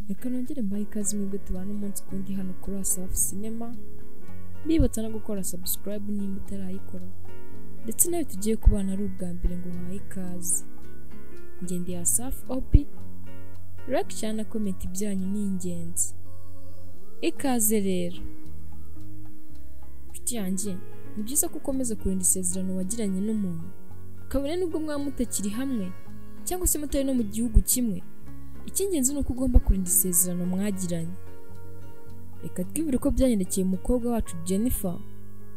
Reka nongere mbahe ikaze mwebwe tubana umunsi kundi hano kuri Asafu Cinema, mbibutsa no gukora subscribe nimba utarayikora, ndetse nawe tugiye kubana ari ubwa mbere ngo uhaye ikaze. Ngendeye Asafu Opi, like cyane na comment byanyu ni ingenzi. Ikaze rero nshuti yanjye, ni byiza ko ukomeza kurinda isezerano wagiranye n'umuntu, kabone nubwo mwaba mutakiri hamwe cyangwa se mutari no mu gihugu kimwe. Icy'ingenzi ni uko ugomba kurinda isezerano mwagiranye. Reka twibure ko byanyerekeye umukobwa wacu Jennifer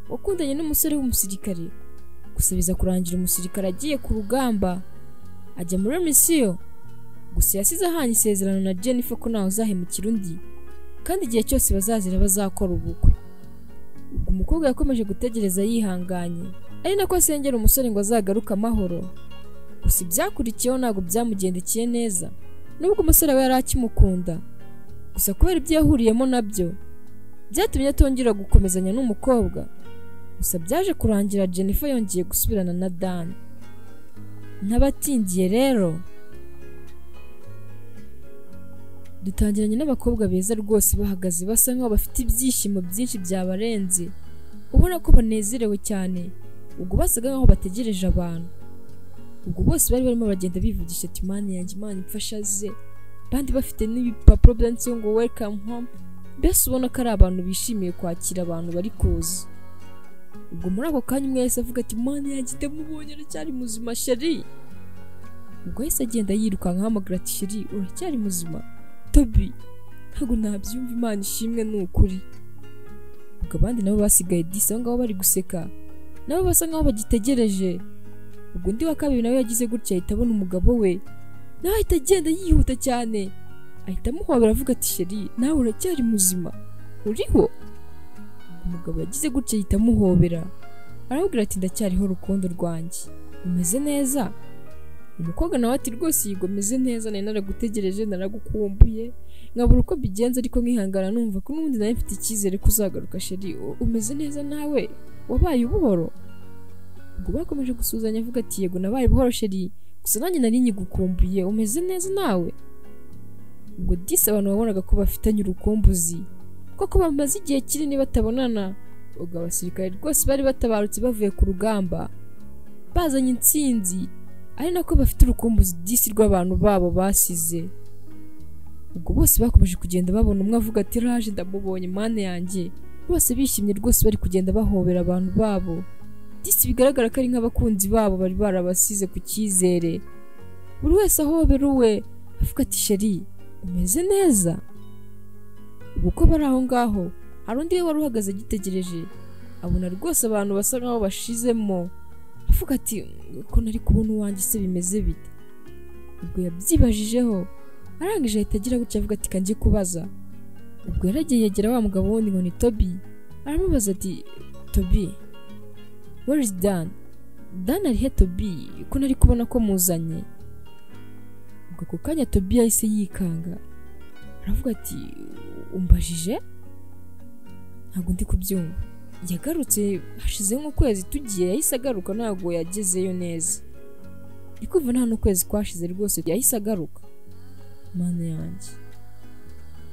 wakundanye n'umusore w'umusirikare, gusa biza kurangira umusirikare agiye ku rugamba ajya muri misiyo. Gusa yasize ahanye isezerano na Jennifer ko ntawe uzahemukira undi, kandi igihe cyose bazazira bazakora ubukwe. Ubwo umukobwa yakomeje gutegereza yihanganye, ari nako asengera umusore ngo azagaruke amahoro. Gusa ibyakurikiyeho ntabwo byamugendekeye neza, nubwo umusore we yari akimukunda. Gusa kubera ibyo yahuriyemo nabyo byatumye atongera gukomezanya n'umukobwa. Gusa byaje kurangira Jennifer yongeye gusubirana na Dan. Ntabatindiye rero, dutangiranye n'abakobwa beza rwose bahagaze basa nkaho bafite ibyishimo byinshi byabarenze, ubona ko banezerewe cyane. Ubwo basaga nkaho bategereje abantu. Ubwo bose bari barimo bagenda bivugisha ati Mana yanjye, Imana imfasha ze. Bandi bafite n'ibipapuro byanditseho ngo welcome home, mbese ubona ko ari abantu bishimiye kwakira abantu bari kuza. Ubwo muri ako kanya umwe yahise avuga ati Mana yanjye, ndamubonye aracyari muzima sheri. Ubwo yahise agenda yirukanka ahamagara ati sheri uracyari muzima? Toby ntabwo nabyumva, Imana ishimwe ni ukuri. Ubwo abandi nabo basigaye disi aho ngaho bari guseka, nabo basa nkaho bagitegereje. Ubwo undi wa kabiri nawe yagize gutya ahita abona umugabo we, nawe ahita agenda yihuta cyane, ahita amuhobera avuga ati sheri nawe uracyari muzima, uriho? Umugabo yagize gutya ahita amuhobera aramubwira ati ndacyariho rukundo rwanjye, umeze neza? Umukobwa nawe ati rwose yego meze neza, nari naragutegereje, naragukumbuye, nkabura uko mbigenza ariko nkihangana numva ko n'ubundi nari mfite icyizere ko uzagaruka sheri, umeze neza nawe, wabaye ubuhoro? Ubwo bakomeje gusuhuzanya avuga ati yego nabaye buhoro sheri, gusa nanjye nari nyigukumbuye, umeze neza nawe? Ubwo disi abantu babonaga ko bafitanye urukumbuzi koko bamaze igihe kinini batabonana. Ubwo abasirikare rwose bari batabarutse bavuye ku rugamba bazanye intsinzi, ari nako bafite urukumbuzi disi rw'abantu babo basize. Ubwo bose bakomeje kugenda babona umwe avuga ati raje ndamubonye Mana yanjye, bose bishimye rwose bari kugenda bahobera abantu babo. Disi bigaragara ko ari nk'abakunzi babo bari barabasize ku cyizere. Buri wese ahobera uwe avuga ati sheri umeze neza? Ubwo uko bari aho ngaho hari undi we wari uhagaze agitegereje, abona rwose abantu basa nkaho bashizemo, avuga ati ko nari kubona uwanjye se bimeze bite? Ubwo yabyibajijeho arangije ahita agira gutya avuga ati kanjye kubaza. Ubwo yaragiye yegera wa mugabo wundi ngo ni Toby, aramubaza ati Toby where is Dan? Dan ari he Toby ko nari kubona ko muzanye? Ubwo ako kanya Toby yahise yikanga aravuga ati umbajije? Ntabwo ndi kubyumva. Yagarutse hashize nk'ukwezi tugiye, yahise agaruka ntabwo yagezeyo neza. Ndi kumva nta n'ukwezi kwashize rwose yahise agaruka. Mana yanjye.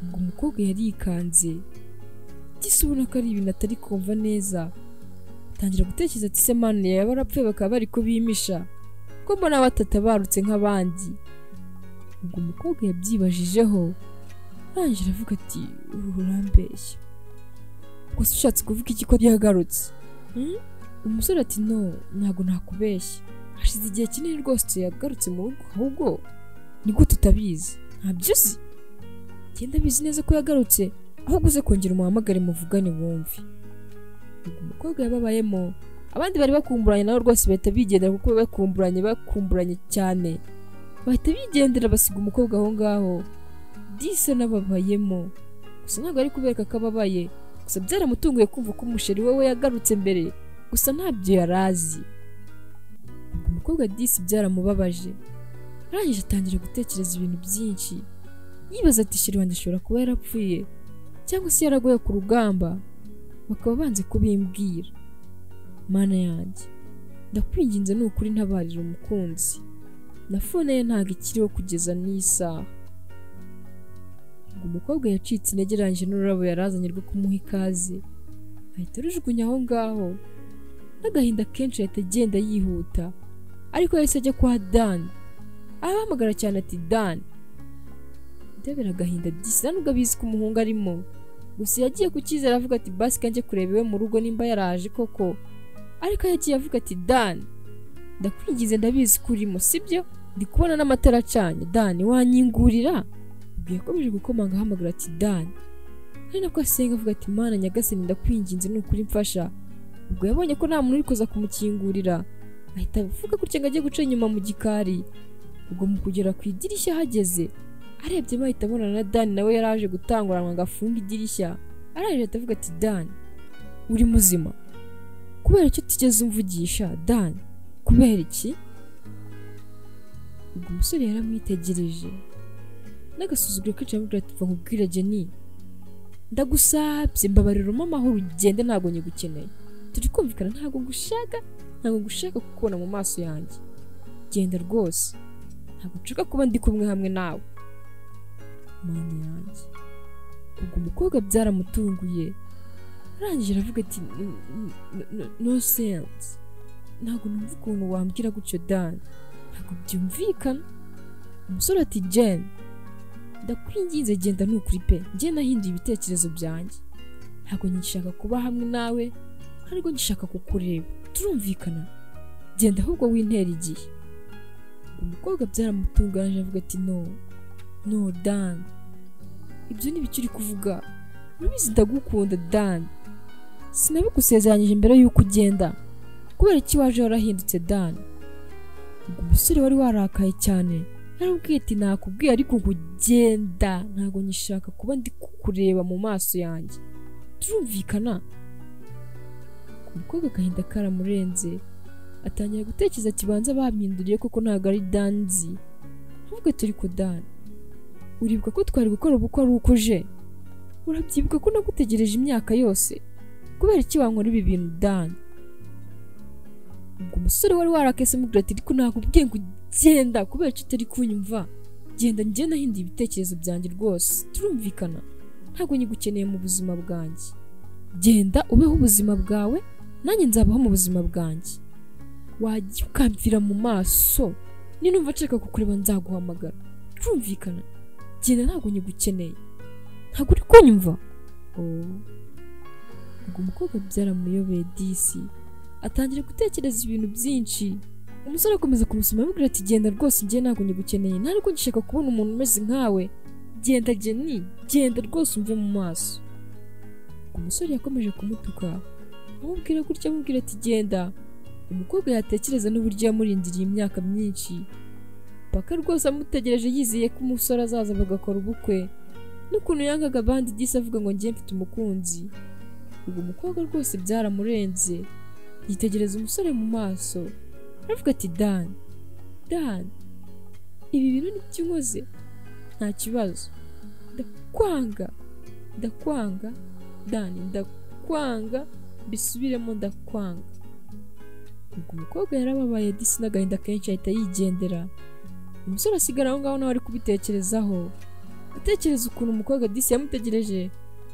Ubwo umukobwa yari yikanze, disi ubona ko ari ibintu atari kumva neza. Atangira gutekereza ati se Mana yaba arapfuye bakaba bari kubimisha, ko mbona batatabarutse nk'abandi. Ubwo umukobwa yabyibajijeho arangije avuga ati urambeshya, gusa ushatse kuvuga iki ko yagarutse? Umusore ati no ntabwo nakubeshya, hashize igihe kinini rwose yagarutse mu rugo, ahubwo ni gute utabizi? Ntabyo uzi? Genda bizi neza ko yagarutse, ahubwo uze kongera umuhamagare muvugane wumve. Ubwo umukobwa yababayemo, abandi bari bakumburanye nabo rwose bahita bigendera, kuko bakumburanye cyane, bahita bigendera basiga umukobwa aho ngaho. Disi n'ababayemo, gusa ntabwo ari kubereka ko ababaye, gusa byaramutunguye kumva ko umusheri we yagarutse mbere, gusa ntabyo yari azi. Ubwo umukobwa disi byaramubabaje, arangije atangira gutekereza ibintu byinshi, yibaza ati sheri wanjye ashobora kuba yarapfuye cyangwa se yaraguye ku rugamba, bakaba banze kubimbwira. Mana yanjye ndakwinginze ni ukuri ntabarira umukunzi, na fone ye ntabwo ikiriho kugeza n'isaha. Umukobwa yacitse intege arangije n'ururabo yarazanye rwo kumuha ikaze ahita arujugunya aho ngaho n'agahinda kenshi, ahita agenda yihuta. Ariko yahise ajya kwa Dan, arahamagara cyane ati Dan. Ndebera agahinda disi, nubwo abizi ko umuhungu arimo, gusa yagiye ku cyizere avuga ati basi kanjye kureba iwe mu rugo nimba yaraje koko. Ariko yagiye avuga ati Dan, ndakwinginze, ndabizi ko urimo, sibyo? Ndi kubona n'amatara acanye. Dan, wanyingurira? Ubwo yakomeje gukomanga ahamagara ati Dan, ari nako asenga avuga ati Mana nyagasani, ndakwinginze ni ukuri mfasha. Ubwo yabonye ko nta muntu uri kuza kumukingurira, ahita avuga gutya ngo ajye guca inyuma mu gikari. Ubwo mu kugera ku idirishya ahageze arebyemo ahita abona na Dan nawe yari aje gutanguranwa ngo afunge idirishya. Arangije ahita avuga ati Dan, uri muzima? Kubera icyo utigeze umvugisha Dan, kubera iki? Ubwo umusore yaramwitegereje n'agasuzuguro kenshi, aramubwira ati va nkubwire Jenny, ndagusabye mbabarira umpe amahoro ugende, ntabwo nyigukeneye, turi kumvikana? Ntabwo ngushaka, ntabwo ngushaka kukubona mu maso yanjye, genda rwose, ntabwo nshaka kuba ndi kumwe hamwe nawe. Mana yanjye! Ubwo umukobwa byaramutunguye, arangije aravuga ati no sense, ntabwo numva ukuntu wambwira gutyo Dan, ntabwo byumvikana. Umusore ati Jen, ndakwinginze genda, ni ukuri pe, njye nahinduye ibitekerezo byanjye, ntabwo ngishaka kuba hamwe nawe, ntabwo ngishaka kukureba, turumvikana? Genda ahubwo wintera igihe. Umukobwa byaramutunganyije, avuga ati no, no Dan, ibyo ni ibiki uri kuvuga? Urabizi ndagukunda Dan, sinabigusezeranyije mbere y'uko ugenda? Kubera iki waje warahindutse Dan? Ubwo umusore wari warakaye cyane yaramubwiye ati nakubwiye ariko ngo genda, ntabwo ngishaka kuba ndi kukureba mu maso yanjye, turumvikana? Umukobwa agahinda karamurenze, atangira gutekereza kibanza bampinduriye koko ntabwo ari Dan nzi. Ahubwo turi ku Dan, uribuka ko twari gukora ubukwe ari uko uje? Urabyibuka ko nagutegereje imyaka yose? Kubera iki wankora ibi bintu Dan? Ubwo umusore wari warakese amubwira ati ariko nakubwiye ngo genda, kubera iki utari kunyumva? Genda, njye nahinduye ibitekerezo byanjye rwose, turumvikana? Ntabwo nyigukeneye mu buzima bwanjye, genda ubeho ubuzima bwawe, nanjye nzabaho mu buzima bwanjye. Wajya ukamvira mu maso, ninumva nshaka kukureba nzaguhamagara, turumvikana? Genda, ntabwo nyigukeneye, ntabwo uri kunyumva? Ubwo umukobwa byaramuyobeye disi, atangira gutekereza ibintu byinshi. Umusore akomeza kumusoma amubwira ati genda rwose, njye ntabwo nyigukeneye, ntabwo ngishaka kubona umuntu umeze nkawe, genda Jenny, genda rwose umve mu maso. Umusore yakomeje kumutuka amubwira gutya, amubwira ati genda. Umukobwa yatekereza n'uburyo yamurindiriye imyaka myinshi paka rwose amutegereje, yizeye ko umusore azaza bagakora ubukwe, n'ukuntu yangaga abandi disi avuga ngo ngiye mfite umukunzi. Ubwo umukobwa rwose byaramurenze, yitegereza umusore mu maso aravuga ati Dan, Dan, ibi bintu nibyo unkoze? Nta kibazo, ndakwanga, ndakwanga Dan, ndakwanga, mbisubiremo, ndakwanga. Ubwo umukobwa yarababaye disi n'agahinda kenshi, ahita yigendera. Umusore asigara aho ngaho nawe ari kubitekerezaho, atekereza ukuntu umukobwa disi yamutegereje,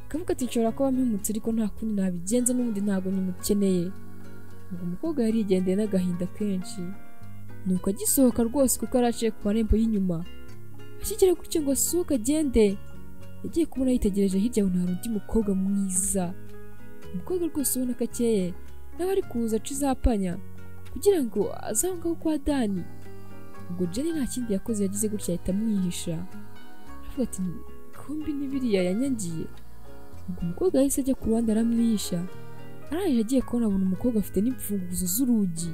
akavuga ati nshobora kuba mpemutse ariko nta kundi nabigenza, n'ubundi ntabwo nyimukeneye. Ubwo umukobwa yarigendeye n'agahinda kenshi, nuko agisohoka rwose kuko yari aciye ku marembo y'inyuma, akigera gutyo ngo asohoke agende, yagiye kubona yitegereje hirya abona hari undi mukobwa mwiza, umukobwa rwose ubona ko akeye, nawe ari kuza aca izapanya kugira ngo aze aho ngaho kwa Dani. Ubwo Jenny nta kindi yakoze, yagize gutya ahita amwihisha, aravuga ati kumbi ni biriya yanyangiye. Ubwo umukobwa yahise ajya ku ruhande aramwihisha, arangije agiye kubona abona umukobwa afite n'imfunguzo z'urugi,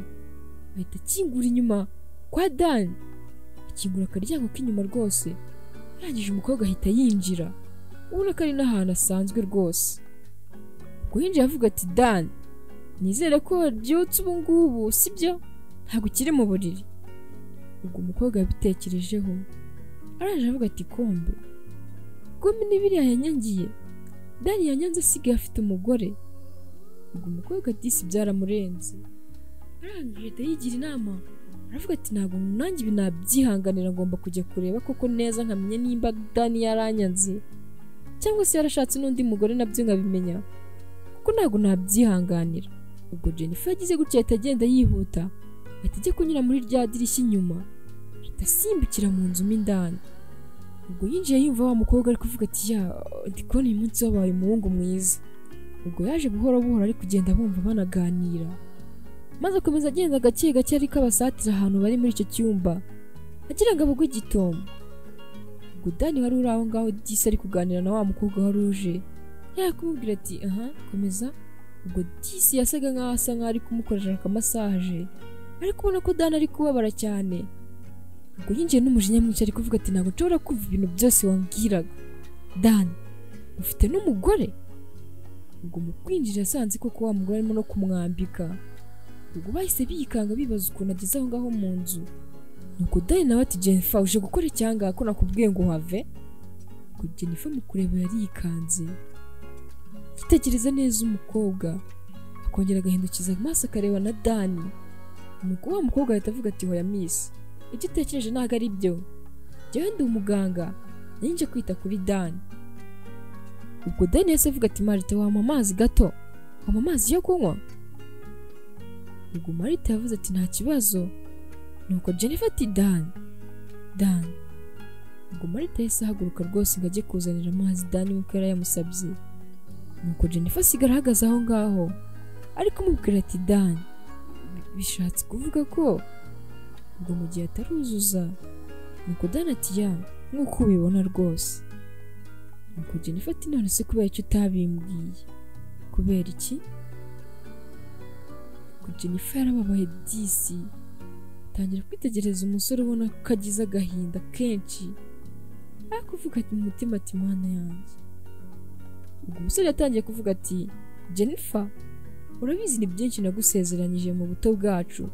ahita akingura inyuma kwa Dani, akingura akaryango k'inyuma rwose, arangije umukobwa ahita yinjira, ubona ko ari n'ahantu asanzwe rwose. Ubwo yinjiye avuga ati Dan, nizere ko wabyutse ubu ngubu, sibyo? Ntabwo ukiri mu buriri. Ubwo umukobwa yabitekerejeho, arangije avuga ati kombe, kumbe ni biriya yanyangiye, Dani yanyanze asigaye afite umugore. Ubwo umukobwa disi byaramurenze, arangije ahita yigira inama, aravuga ati ntabwo nanjye ibi nabyihanganira, ngomba kujya kureba koko neza nkamenya nimba Dani yaranyanze. Cyangwa se yarashatse n'undi mugore nabyo nkabimenya, kuko ntabwo nabyihanganira. Ubwo Jennifer yagize gutya ahita agenda yihuta, ahita ajya kunyura muri rya dirishya inyuma, ahita asimbukira mu nzu mo indani. Ubwo yinjiye yumva wa mukobwa ari kuvuga ati ya ndi kubona uyu munsi wabaye umuhungu mwiza. Ubwo yaje buhoro buhoro ari kugenda bumva banaganira, maze akomeza agenda gake gake ariko abasatira ahantu bari muri icyo cyumba agira ngo abagwe igitomo. Ubwo Dani wari uri aho ngaho disi ari kuganira na wa mukobwa wari uje, yari kumubwira ati aha komeza. Ubwo disi yasaga nkaho asa nkaho ari kumukorera akamasaje, ariko ubona ko Dani ari kubabara cyane. Ubwo yinjiye n'umujinya mwinshi ari kuvuga ati ntabwo nshobora kumva ibintu byose wambwiraga Dani, ufite n'umugore. Ubwo mu kwinjira yasanze koko wa mugore arimo no kumwambika. Ubwo bahise bikanga bibaza ukuntu ageze aho ngaho mu nzu. Nuko Dani nawe ati Jennifer uje gukora icyanga ko nakubwiye ngo uhave. Ubwo Jennifer mu kureba yarikanze, yitegereza neza umukobwa, akongera agahindukiza amaso akareba na Dani. Nuko wa mukobwa ahita avuga ati hoya miss, ibyo utekereje ntabwo ari byo, njyewe ndi umuganga nari kwita kuri Dani. Ubwo Dani yahise avuga ati Marita wampa amazi gato, wampa amazi yo kunywa. Ubwo Marita yavuze ati nta kibazo. Nuko Jennifer ati Dani, Dani. Ubwo Marita yahise ahaguruka rwose ngo ajye kuzanira amazi Dani nk'uko yari yamusabye. Nuko Jennifer asigara ahagaze aho ngaho ariko amubwira ati Dani, bishatse kuvuga ko ubwo mu gihe ataruzuza. Nuko Dani ati ya nk'uko ubibona rwose. Nuko Jennifer ati none se kubera icyo utabimbwiye, kubera iki? Ubwo Jennifer yarababaye disi, atangira kwitegereza umusore ubona ko agize agahinda kenshi, ariko kuvuga ati mu mutima ati mana yanjye. Ubwo umusore yatangiye kuvuga ati Jennifer, urabizi ni byinshi nagusezeranyije mu buto bwacu,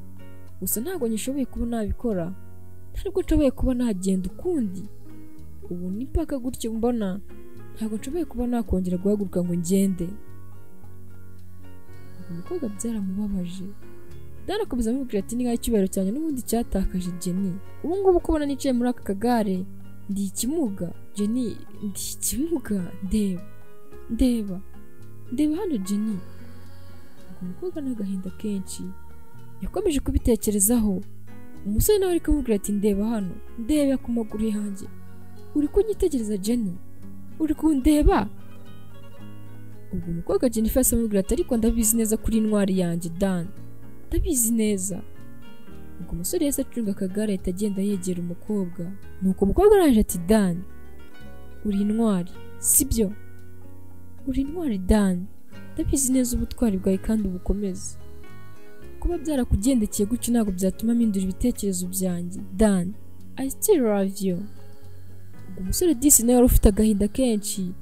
gusa ntabwo nyishoboye kuba nabikora, ntabwo nshoboye kuba nagenda ukundi. Ubu ni mpaka gutyo mbona ntabwo nshoboye kuba nakongera guhaguruka ngo ngende. Umukobwa byaramubabaje. Dani akomeza amubwira ati ni nkaho icyubahiro cyanjye n'ubundi cyatakaje Jenny. Ubu ngubu kubona nicaye muri aka kagare ndi ikimuga Jenny, ndi ikimuga, ndeba ndeba ndeba hano Jenny. Umukobwa n'agahinda kenshi yakomeje kubitekerezaho. Umusore nawe ari kumubwira ati ndeba hano, ndeba ku maguru yanjye, uri kunyitegereza Jenny, uri kundeba. Ubwo umukobwa Jennifer amubwira ati ariko ndabizi neza kuri intwari yanjye Dan, ndabizi neza. Ubwo umusore yahise acunga akagare ahita agenda yegera umukobwa. Nuko umukobwa araje ati Dan, uri intwari sibyo? Uri intwari Dan, ndabizi neza ubutwari bwawe kandi ubukomeze. Kuba byarakugendekeye gutyo ntabwo byatuma mpindura ibitekerezo byanjye Dan, I still love you. Ubwo umusore disi nawe wari ufite agahinda kenshi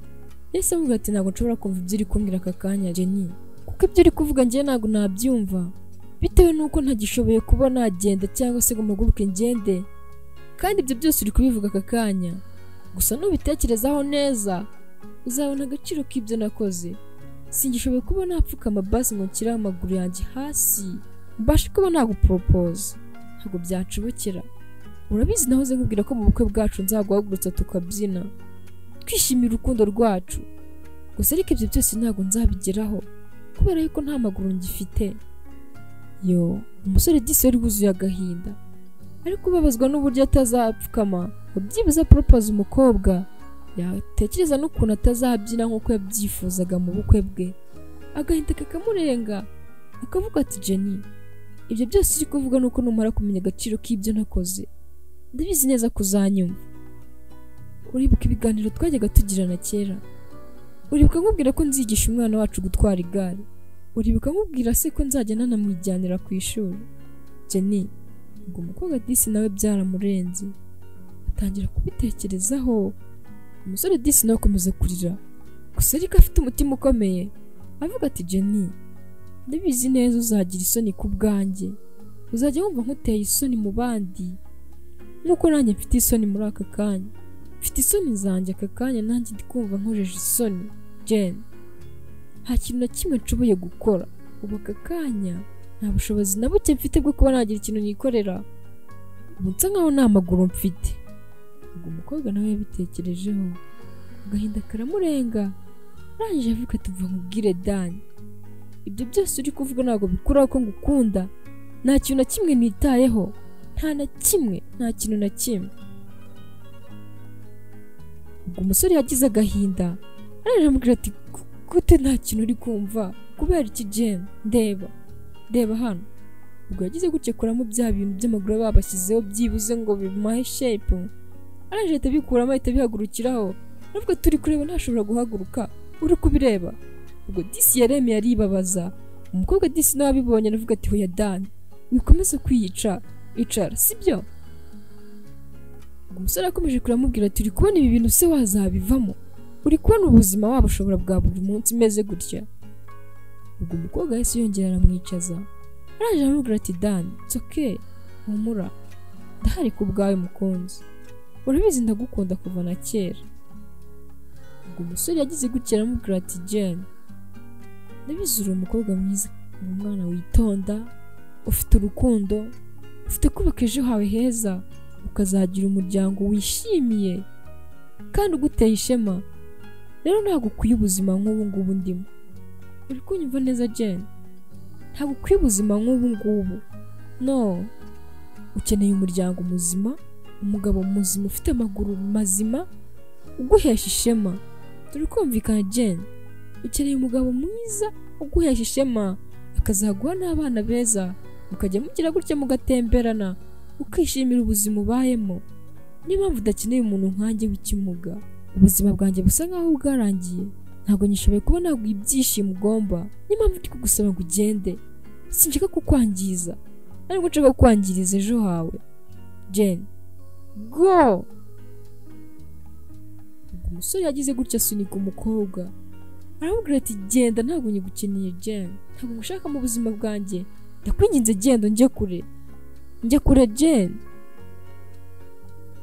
yahise amubwira ati ntabwo nshobora kumva ibyo uri kumbwira aka kanya Jenny, kuko ibyo uri kuvuga njyewe ntabwo nabyumva, bitewe n'uko ntagishoboye kuba nagenda cyangwa se ngo mpaguruke ngende, kandi ibyo byose uri kubivuga aka kanya. Gusa nubitekerezaho neza uzabona agaciro k'ibyo nakoze. Singishoboye kuba napfukama basi ngo nshyire amaguru yanjye hasi mbashe kuba naguporopoza, ntabwo byanshobokera. Urabizi nahoze nkubwira ko mu bukwe bwacu nzaguhagurutsa tukabyina twishimira urukundo rwacu, gusa ariko ibyo byose ntabwo nzabigeraho kubera yuko nta maguru ngifite. Yo, umusore disi wari wuzuye agahinda ariko ubabazwa n'uburyo atazapfukama ngo byibuze aporopoze umukobwa, yatekereza n'ukuntu atazabyina nk'uko yabyifuzaga mu bukwe bwe. Agahinda kakamurenga akavuga ati Jenny, ibyo byose uri kuvuga nuko numara kumenya agaciro k'ibyo nakoze ndabizi neza kuzanyumva. Uribuka ibiganiro twajyaga tugirana kera? Uribuka nkubwira ko nzigisha umwana wacu gutwara igare? Uribuka nkubwira se ko nzajya nanamwijyanira ku ishuri? Jenny, ngo umukobwa disi nawe byaramurenze atangira kubitekerezaho. Umusore disi nawe akomeza kurira, gusa ariko afite umutima ukomeye avuga ati Jenny, ndabizi neza uzagira isoni ku bwanjye, uzajya wumva nkuteye isoni mu bandi nk'uko nanjye mfite isoni muri aka kanya, mfite isoni zanjye aka kanya nanjye ndi kumva nkojeje isoni Jen, nta kintu na kimwe nshoboye gukora ubu aka kanya, nta bushobozi na buke mfite bwo kuba nagira ikintu nikorera, ubu nsa nkaho nta maguru mfite. Ubwo umukobwa nawe yabitekerejeho Agahinda karamurenga, arangije avuga ati uva nkubwire Dani, ibyo byose uri kuvuga ntabwo bikuraho ko ngukunda, nta kintu na kimwe nitayeho, nta na kimwe, nta kintu na kimwe. Ubwo umusore yagize agahinda, arangije amubwira ati gute nta kintu uri kumva, kubera iki Jane, ndeba ndeba hano. Ubwo yagize gutya akuramo bya bintu by'amaguru babashyizeho byibuze ngo bimuhe shape, arangije ahita abikuramo ahita abihagurukiraho, aravuga turi kureba ntashobora guhaguruka, uri kubireba. Ubwo disi yaremeye aribabaza, umukobwa disi nawe abibonye aravuga ati hoya Dani, wikomeze kwiyica, icara sibyo? Ubwo umusore akomeje kuramubwira ati uri kubona ibi bintu se wazabivamo, uri kubona ubuzima waba ushobora bwa buri munsi imeze gutya. Ubwo umukobwa yahise yongera aramwicaza, arangije aramubwira ati Dani, it's okay, humura, ndahari ku bwawe mukunzi, urabizi ndagukunda kuva na kera. Ubwo umusore yagize gutya aramubwira ati Jane, ndabizi uri umukobwa mwiza, uri umwana witonda, ufite urukundo, ufite kubaka ejo hawe heza, ukazagira umuryango wishimiye kandi uguteye ishema. Rero ntabwo ukwiye ubuzima nk'ubu ngubu ndimo, uri kunyumva neza Jane? Ntabwo ukwiye ubuzima nk'ubu ngubu, no, ukeneye umuryango muzima, umugabo muzima ufite amaguru mazima uguhesha ishema. Turi kumvikana Jane? Ukeneye umugabo mwiza uguhesha ishema, akazaguha n'abana beza, mukajya mugira gutya mugatemberana, ukishimira ubuzima ubayemo. Niyo mpamvu udakeneye umuntu nkanjye w'ikimuga. Ubuzima bwanjye busa nkaho bwarangiye, ntabwo nyishoboye kuba naguha ibyishimo ugomba. Niyo mpamvu ndi kugusaba ngo ugende, sinshaka kukwangiza, ariko nshaka kukwangiriza ejo hawe. Jane, go! Ubwo umusore yagize gutya asunika umukobwa, aramubwira ati genda, ntabwo nyigukeneye Jane, ntabwo ngushaka mu buzima bwanjye, ndakwinginze genda njye kure, njya kure Jane.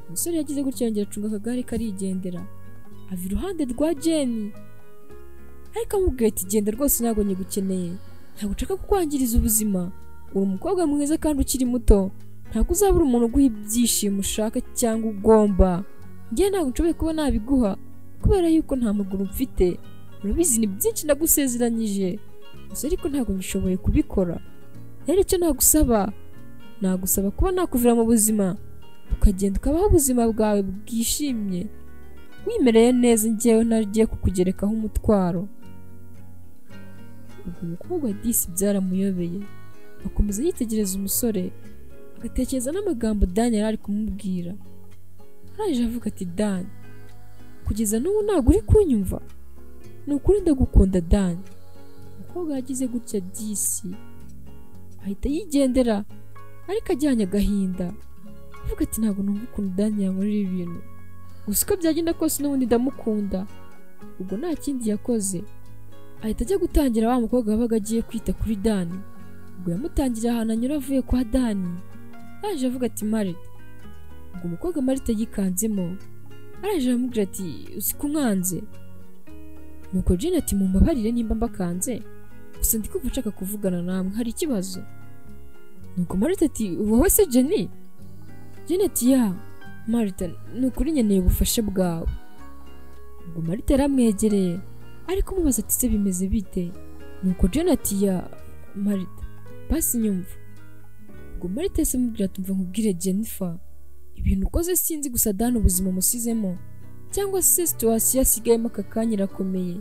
Umusore yagize gutya yongera acunga akagare karigendera, ava iruhande rwa Jane, ariko amubwira ati genda rwose ntabwo nyigukeneye, ntabwo nshaka kukwangiriza ubuzima, uri umukobwa mwiza kandi ukiri muto, ntabwo uzabura umuntu uguha ibyishimo ushaka cyangwa ugomba. Njye ntabwo nshoboye kuba nabiguha kubera yuko nta maguru mfite, urabizi ni byinshi nagusezeranyije gusa ariko ntabwo ngishoboye kubikora. Rero icyo nagusaba, nagusaba kuba nakuvira mu buzima, ukagenda ukabaho ubuzima bwawe bwishimye, wimereye neza, njyewe ntagiye kukugerekaho umutwaro. Ubwo umukobwa disi byaramuyobeye, akomeza yitegereza umusore, agatekereza n'amagambo Dani yari ari kumubwira. Arangije avuga ati Dani, kugeza n'ubu ntabwo uri kunyumva, ni ukuri ndagukunda Dani. Umukobwa yagize gutya disi ahita yigendera, ariko ajyanye agahinda, avuga ati ntabwo numva ukuntu Dani yankorera ibintu, gusa uko byagenda kose n'ubundi ndamukunda. Ubwo nta kindi yakoze, ahita ajya gutangira wa mukobwa wabaga agiye kwita kuri Dani. Ubwo yamutangiriye ahantu anyura avuye kwa Dani, araje avuga ati Marita. Ubwo umukobwa Marita yikanzemo, araje aramubwira ati uzi ko unkanze. Nuko Jane ati mumbabarire nimba mbakanze, gusa ndi kumva nshaka kuvugana namwe, hari ikibazo. Nuko Marita ati wowe se Jenny? Jane ati ya Marita, ni ukuri nkeneye ubufasha bwawe. Ubwo Marita yaramwegereye ariko umubaza ati se bimeze bite? Nuko Jane ati ya Marita, basi nyumva. Ubwo Marita yahise amubwira ati umva nkubwire Jennifer, ibintu ukoze sinzi gusa Dani ubuzima musizemo cyangwa se situwasiyo asigayemo aka kanya irakomeye,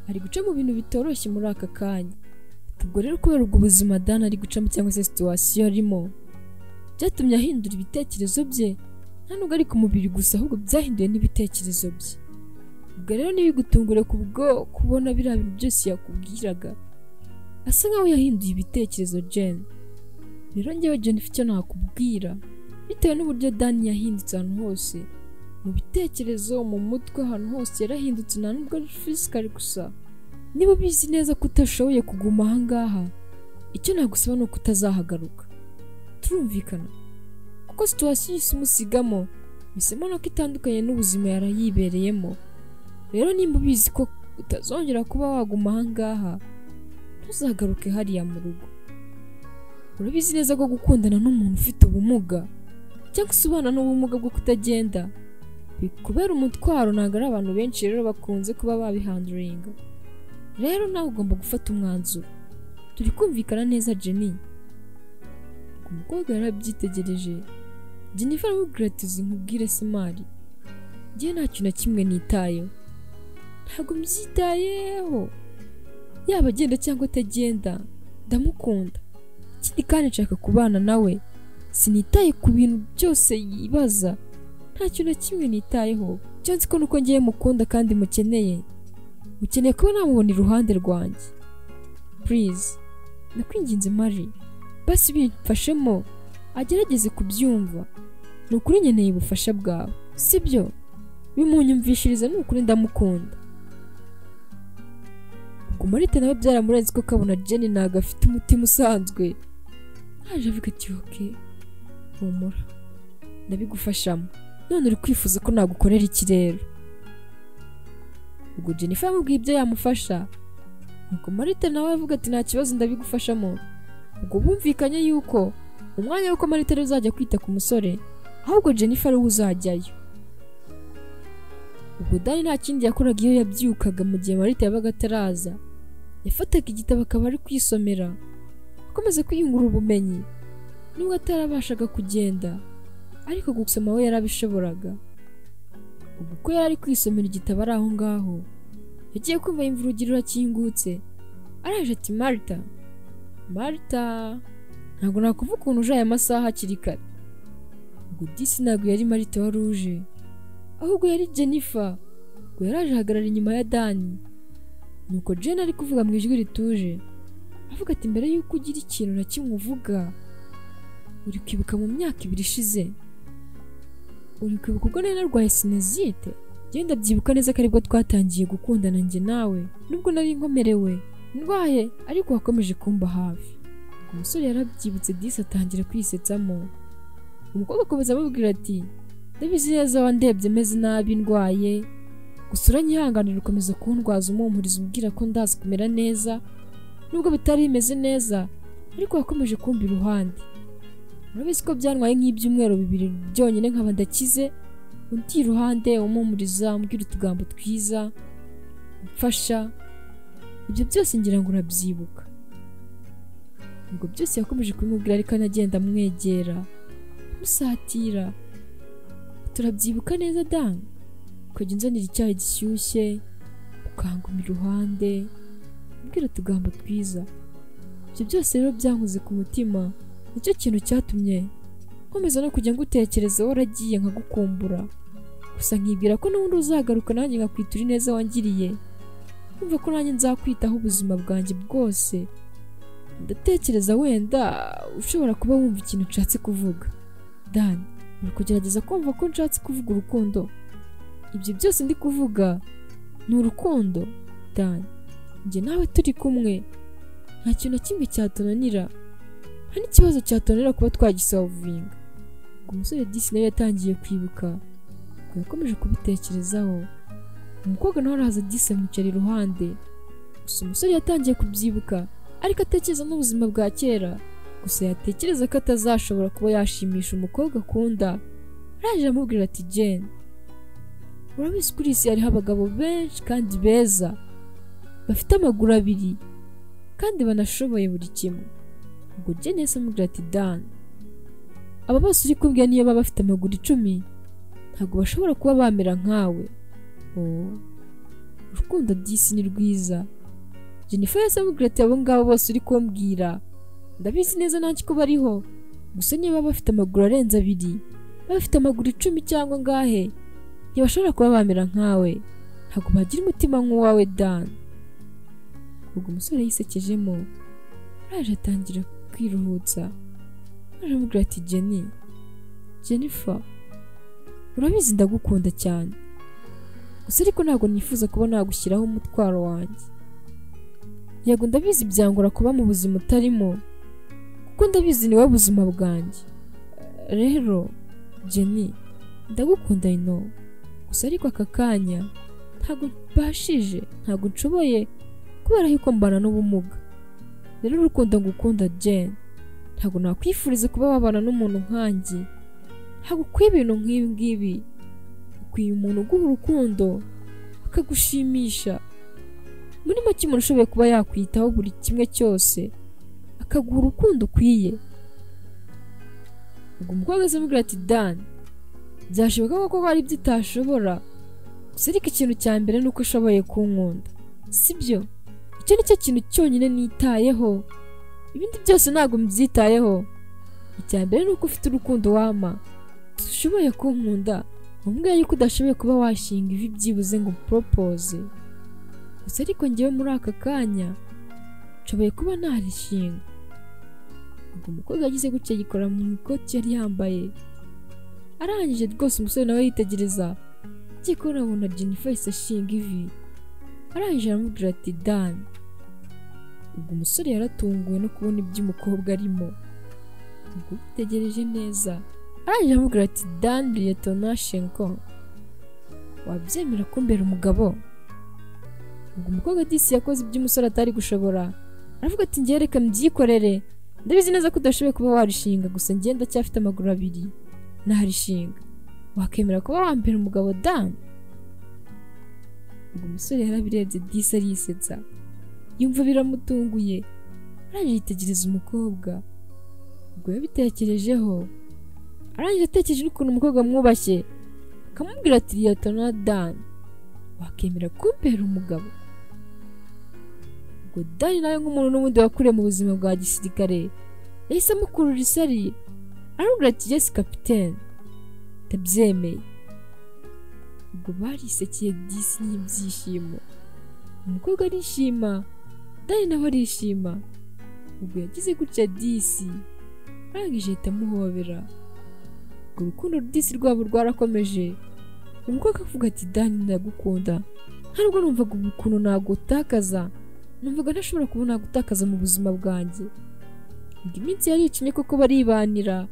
ari guca mu bintu bitoroshye muri aka kanya. Ubwo rero kubera ubwo buzima Dani ari gucamo cyangwa se situwasiyo arimo, byatumye ahindura ibitekerezo bye, nta nubwo ari ku mubiri gusa ahubwo byahinduye n'ibitekerezo bye. Ubwo rero ntibigutungure kubwo kubona biriya bintu byose yakubwiraga, asa nkaho yahinduye ibitekerezo Jane. Rero njyewe Jennifer icyo nakubwira, bitewe n'uburyo Dani yahindutse ahantu hose, mu bitekerezo, mu mutwe, ahantu hose yarahindutse, nta nubwo ari physically gusa. Niba ubizi neza ko utashoboye kuguma aha ngaha, icyo nagusaba ni uko utazahagaruka. Turumvikana? Kuko situwasiyo yise umusigamo, bisemo nuko itandukanye n'ubuzima yarayibereyemo. Rero nimba ubizi ko utazongera kuba waguma aha ngaha, ntuzagaruke hariya mu rugo. Urabizi neza ko gukundana n'umuntu ufite ubumuga cyangwa se ubana n'ubumuga bwo kutagenda Bikubera umutwaro, ntabwo ari abantu benshi rero bakunze kuba babihanduringa. Rero nawe ugomba gufata umwanzuro. Turi kumvikana neza Jenny? Umukobwa yarabyitegereje. Jennifer aramubwira ati uzi nkubwire se Mari, njye nta kintu na kimwe nitayeho, ntabwo mbyitayeho, yaba agenda cyangwa atagenda ndamukunda, ikindi kandi nshaka kubana nawe, sinitaye ku bintu byose yibaza, nta kintu na kimwe nitayeho, icyo nzi ko nuko ngiye mukunda kandi mukeneye kuba namubona iruhande rwanjye. Please, ndakwinginze Mari, basi bimfashemo agerageze kubyumva, ni ukuri nkeneye ubufasha bwawe, sibyo? Bimunyumvishiriza, ni ukuri ndamukunda. Ubwo Marita nawe byaramurenze ko kabona Jenny ntabwo afite umutima usanzwe, haje avuga ati okay, humura ndabigufashamo, none uri kwifuza ko nagukorera iki rero? Ubwo Jennifer yamubwiye ibyo yamufasha, nuko Marita nawe avuga ati nta kibazo ndabigufashamo. Ubwo bumvikanye yuko umwanya w'uko Marita ari uzajya kwita ku musore, ahubwo Jennifer ari we uzajyayo. Ubwo Dani nta kindi yakoraga iyo yabyukaga mu gihe Marita yabaga ataraza, yafataga igitabo akaba ari kwisomera, akomeza kwiyungura ubumenyi. Nubwo atarabashaga kugenda, ariko gusoma we yarabishoboraga. Ubwo uko yari ari kwisomera igitabo ari aho ngaho, yagiye kumva yumva urugi rurakingutse, araje ati Marita, Marita, ntabwo nakuvuga ukuntu uje aya masaha hakiri kare. Ubwo disi ntabwo yari Marita wari uje, ahubwo yari Jennifer. Ubwo yaraje ahagarara inyuma ya Dani. Nuko Jen ari kuvuga mu ijwi rituje, avuga ati mbere yuko ugira ikintu na kimwe uvuga, uri kwibuka mu myaka ibiri ishize, uri kwibuka ubwo nari narwaye sinezite? Genda byibuka neza ko aribwo twatangiye gukundana njye nawe, nubwo nari nkomerewe ndwaye, ariko wakomeje kumba hafi. Umusore yarabyibutse disi atangira kwisetsamo. Umukobwa akomeza amubwira ati ndabizi neza wandebye meze nabi ndwaye, gusa uranyihanganira ukomeza kundwaza umumpuriza umbwira ko ndazi kumera neza, nubwo bitari bimeze neza, ariko wakomeje kumba iruhande. Urabizi ko byantwaye nk'ibyumweru bibiri byonyine nkaba ndakize, undi iruhande umumpuriza umbwira utugambo twiza, umfasha, ibyo byose ngira ngo urabyibuka. Ubwo byose yakomeje kubimubwira ariko anagenda amwegera, amusatira. Turabyibuka neza Dan, ukajya unzanira icyayi gishyushye, ukanguma iruhande, umbwira utugambo twiza. Ibyo byose rero byankoze ku mutima, nicyo kintu cyatumye nkomeza no kujya ngutekereza waragiye nkagukumbura, gusa nkibwira ko n'ubundi uzagaruka nanjye nkakwitura ineza wangiriye, numva ko nanjye nzakwitaho ubuzima bwanjye bwose. Ndatekereza wenda ushobora kuba wumva ikintu nshatse kuvuga. Dan, uri kugerageza kumva ko nshatse kuvuga urukundo. Ibyo byose ndi kuvuga ni urukundo. Dan, njye nawe turi kumwe, nta kintu na kimwe cyatunanira, nta n'ikibazo cyatunanira kuba twagisolvinga. Ubwo umusore disi nawe yatangiye kwibuka, ubwo yakomeje kubitekerezaho. Umukobwa nawe araza disi amwicara iruhande, gusa umusore yatangiye kubyibuka, ariko atekereza n'ubuzima bwa kera, gusa yatekereza ko atazashobora kuba yashimisha umukobwa akunda. Araje amubwira ati Jen, urabizi kuri isi hariho abagabo benshi kandi beza, bafite amaguru abiri kandi banashoboye buri kimwe. Ubwo Jen yahise amubwira ati Dan, aba bose uri kumbwira niyo baba bafite amaguru 10 ntabwo bashobora kuba bamera nkawe. Oh, urukundo disi ni rwiza. Jennifer yahise amubwira ati abo ngabo bose uri kumbwira ndabizi neza nanjye ko bariho, gusa niba bafite amaguru arenze abiri, bafite amaguru 10 cyangwa ngahe, ntibashobora kuba bamera nkawe, ntabwo bagira umutima nk'uwawe Dan. Ubwo umusore yisekejemo, araje atangira kwiruhutsa, aramubwira ati Jenny, Jennifer, urabizi ndagukunda cyane, gusa ariko ntabwo nifuza kuba nagushyiraho umutwaro wanjye. Yego ndabizi byangora kuba mu buzima utarimo, kuko ndabizi ni wowe buzima bwanjye. Rero Jenny, ndagukunda I know, gusa ariko aka kanya ntabwo mbashije, ntabwo nshoboye kubera yuko mbana n'ubumuga. Rero urukundo ngukunda Jen, ntabwo nakwifuriza kuba wabana n'umuntu nkanjye, ntabwo ukwiye ibintu nk'ibi ngibi. Ukwiye umuntu uguha urukundo akagushimisha, muri make umuntu ushoboye kuba yakwitaho buri kimwe cyose, akaguha urukundo ukwiye. Ubwo umukobwa azamubwira ati Dan, byashoboka ko hari ibyo utashobora, gusa ariko ikintu cya mbere ni uko ushoboye kunkunda, sibyo? Icyo ni cyo kintu cyonyine nitayeho, ibindi byose ntabwo mbyitayeho. Icya mbere ni uko ufite urukundo wampa, ushoboye kunkunda, wambwira yuko udashoboye kuba washinga ivi byibuze ngo propose, gusa ariko njyewe muri aka kanya nshoboye kuba narishinga. Ubwo umukobwa yagize gutya yikora mu ikoti yari yambaye, arangije rwose umusore nawe yitegereza, agiye kubona abona Jennifer ahise ashinga ivi, arangije aramubwira ati Dan. Ubwo umusore yaratunguwe no kubona ibyo umukobwa arimo, ubwo yitegereje neza arangije aramubwira ati Dan Liyetona Shenko, wabyemera kumbera umugabo? Ubwo umukobwa disi yakoze ibyo umusore atari gushobora, aravuga ati njye reka mbyikorere, ndabizi neza ko udashoboye kuba warishinga, gusa njye ndacyafite amaguru abiri narishinga, wakemera kuba wambera umugabo Dan? Ubwo umusore yarabirebye disi arisetsa, yumva biramutunguye, arangije yitegereza umukobwa. Ubwo yabitekerejeho, arangije atekereje n'ukuntu umukobwa amwubashye, akamubwira ati Liyetona Dan, wakemera kumbera umugabo? Ubwo Dan nawe nk'umuntu n'ubundi wakuriye mu buzima bwa gisirikare, yahise amukurura isari, aramubwira ati yes kapitene, ndabyemeye. Ubwo barisekeye disi n'ibyishimo, umukobwa arishima, Dan nawe arishima. Ubwo yagize gutya disi, arangije ahita amuhobera. Ubwo urukundo disi rwabo rwarakomeje, umukobwa avuga ati Dan ndagukunda, ntabwo numvaga ukuntu nagutakaza, numvaga ntashobora kuba nagutakaza mu buzima bwanjye. Ubwo iminsi yaricumye koko baribanira,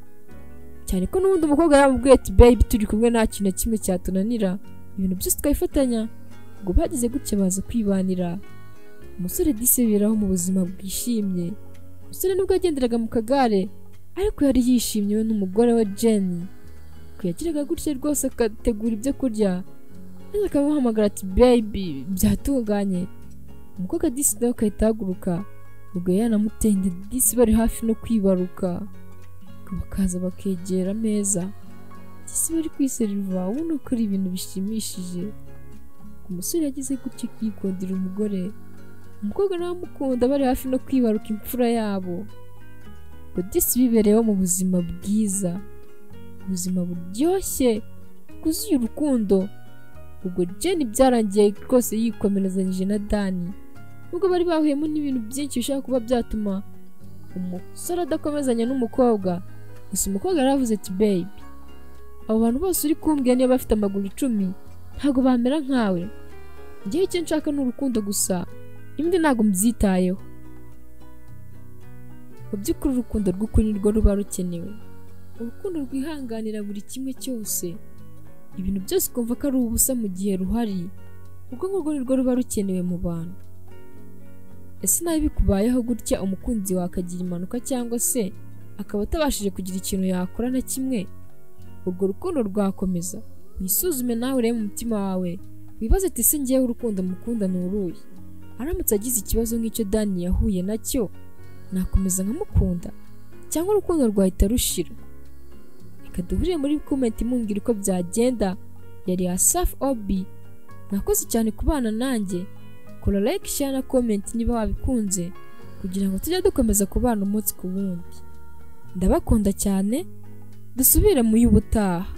cyane ko n'ubundi umukobwa yaramubwiye ati baby turi kumwe nta kintu na kimwe cyatunanira, ibintu byose twabifatanya. Ubwo bagize gutya baza kwibanira, umusore disi biberaho mu buzima bwishimye. Umusore nubwo yagenderaga mu kagare, ariko yari yishimye we n'umugore we Jenny. Ubwo yagiraga gutya rwose akategura ibyo kurya, maze akamuhamagara ati baby byatunganye. Umukobwa disi nawe akahita ahaguruka, ubwo yanamutende disi bari hafi no kwibaruka, bakaza bakegera ameza, disi bari kwiseriva, ubona ko ari ibintu bishimishije. Umusore yagize gutya yikundira umugore, umukobwa nawe amukunda, bari hafi no kwibaruka imfura yabo. Ubwo disi bibereyeho mu buzima bwiza, ubuzima buryoshye bwuzuye urukundo. Ubwo Jenny byarangiye rwose yikomerezanyije na Dani, nubwo bari bahuyemo n'ibintu byinshi bishobora kuba byatuma umusore adakomezanya n'umukobwa, gusa umukobwa yaravuze ati baby, abo bantu bose uri kumbwira niba bafite amaguru 10 ntabwo bamera nkawe, njyewe icyo nshaka ni urukundo gusa, ibindi ntabwo mbyitayeho. Mu by'ukuri urukundo rw'ukuri nirwo ruba rukenewe, urukundo rwihanganira buri kimwe cyose, ibintu byose ukumva ko ari ubusa mu gihe ruhari, ubwo ngubwo nirwo ruba rukenewe mu bantu. Ese nawe bikubayeho gutya umukunzi wawe akagira impanuka cyangwa se akaba atabashije kugira ikintu yakora na kimwe, urwo rukundo rwakomeza? Wisuzume nawe urebe mu mutima wawe, wibaze ati ese njyewe urukundo mukunda ni uruhe? Aramutse agize ikibazo nk'icyo Dani yahuye nacyo, nakomeza nkamukunda cyangwa urukundo rwahita rushira? Reka duhurire muri comment mumbwira uko byagenda. Yari Asaph Obi, mwakoze cyane kubana nanjye. Kora like, share na comment niba wabikunze, kugira ngo tujye dukomeza kubana umunsi ku wundi. Ndabakunda cyane, dusubire mu y'ubutaha.